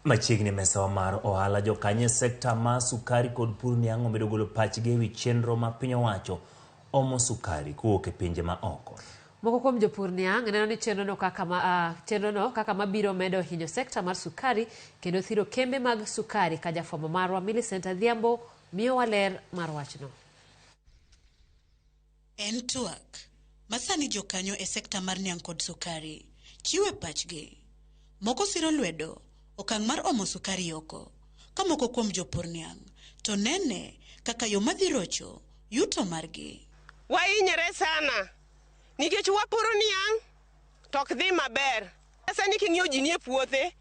Machiegni e mesawa mar ohala, jokanyo e sekta mar sukari kod pur niang' omedo golo pachgi ewi chenro ma piny owacho omo sukari kowuok e pinje ma oko. Moko kuom jopur niang' neno ni chenrono kaka ma, chenrono kaka mabiro medo hinyo sekta mar sukari kendo thiro kembe mag sukari ka jafwambo marwa Millicent Adhiambo miyowa ler mar wachno. En twak ma sani jokanyo e sekta mar niang' kod sukari chiwe pachgi. Moko siro lwedo okang' mar omo sukari oko, ka moko kuom jopur niang' to nene kaka yo madhi rocho yuto margi. Wahinyore sana nikech wapuro niang' to ok dhi maber. Sani king'iyo ji nie puothe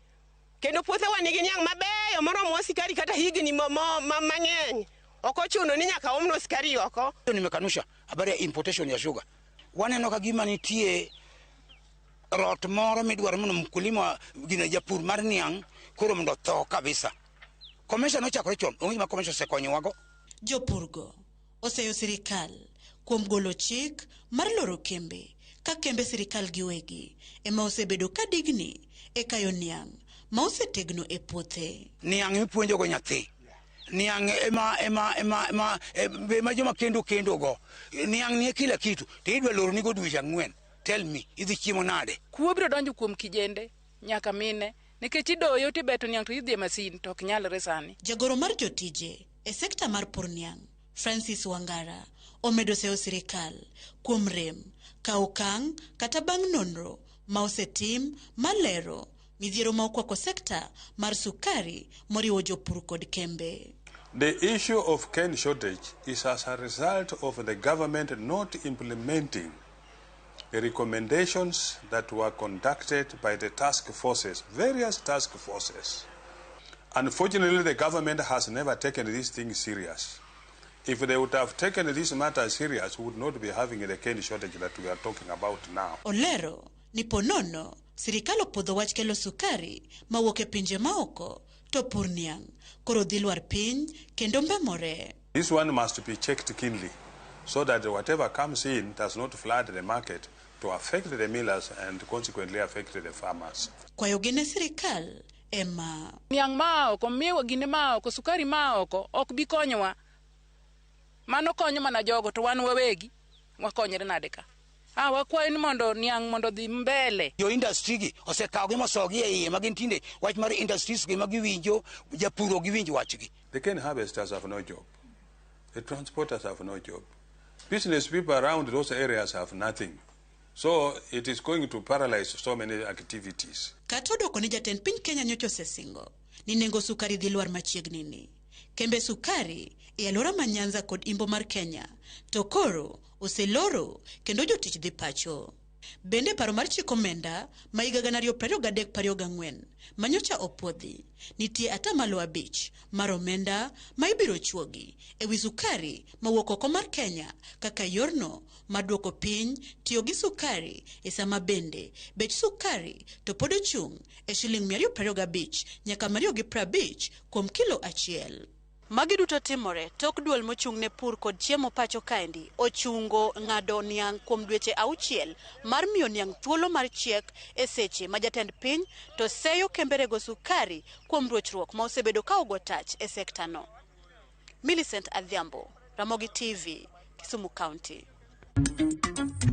kendo puothewa nigi niang' mabeyo moromowa sukari kata higni mang'eny. Ok ochuno ni nyaka omnwa sukari oko. Nimekanusha habari ya importation ya sugar. Waneno ka gima nitie rot moro midwaro mondo mkulima gine japur mar niang' koro mondo otho kabisa. COMESA nochakore chon, onge gima COMESA osekonyowago. Jopurgo oseyo sirikal kuom golo chik mar loro kembe ka kembe sirikal giwegi ema osebedo ka digni e kayo niang' ma osetegno e puothe. Niang' mipuonjogo nyathi. Niang' ema joma kendo kendo go. Niang' nie kila kitu. To idwa loro nigo dweche 4. Tell me, idhi chiemo nade? Kuo biro donjo kuom kijende nyaka mine nikech idoyo tibeto niang' to idhi e masin to ok nyalre sani. Jagoro mar jotije e sekta mar pur niang' Francis Wangara omedo seyo sirikal kuom rem ka okang' kata bang' nonro ma osetim malero midhiero ma okwako sekta mar sukari moriwo jopur kod kembe. The issue of cane shortage is as a result of the government not implementing the recommendations that were conducted by the task forces, various task forces. Unfortunately, the government has never taken this thing serious. If they would have taken this matter serious, we would not be having the cane shortage that we are talking about now. Olero ni ponono sirikal opuodho wach kelo sukari mawuok e pinje maoko to pur niang' koro dhi lwar piny kendo mbemore. This one must be checked keenly so that whatever comes in does not flood the market to affect the millers and consequently affect the farmers. Kwayogi ne sirikal ema. Niang' ma oko, miwa gine ma oko, sukari ma oko ok bi konyowa. Mano konyo mana jogo to wan wawegi wakonyre nade ka? Wakwayo ni mondo niang' mondo dhi mbele. Jo industry gi osekawogi mosogi e iye ma gin tinde wach mar industries gi ma giwinjo japur ok giwinj wachgi. The cane harvesters have no job. The transporters have no job. Business people around those areas have nothing. So it is going to paralyze so many activities. Kata odoko ni jatend piny Kenya nyocha osesingo ni nengo sukari dhi lwar machiegni ni. Kembe sukari e alwora ma Nyanza kod Imbo mar Kenya to koro oseloro kendo jotich dhi pacho. Bende paro mar chik omenda ma higa 2023-24 manyocha opuodhi nitie 5% mar omenda ma ibiro chuogi ewi sukari mawuok oko mar Kenya kaka yorno mar duoko piny tiyo gi sukari e sama bende bech sukari to pod ochung' e shiling 225 nyaka 250 kuom kilo achiel. Magi duto timore tok duol mochung' ne pur kod chiemo pacho kaendi ochungo ng'ado niang' kuom dweche 6 mar miyo niang' thuolo mar chiek e seche ma jatend piny to seyo kembe rego sukari kuom rochruok ma osebedo ka ogo tach e sekta no. Millicent Adhiambo, Ramogi TV, Kisumu County.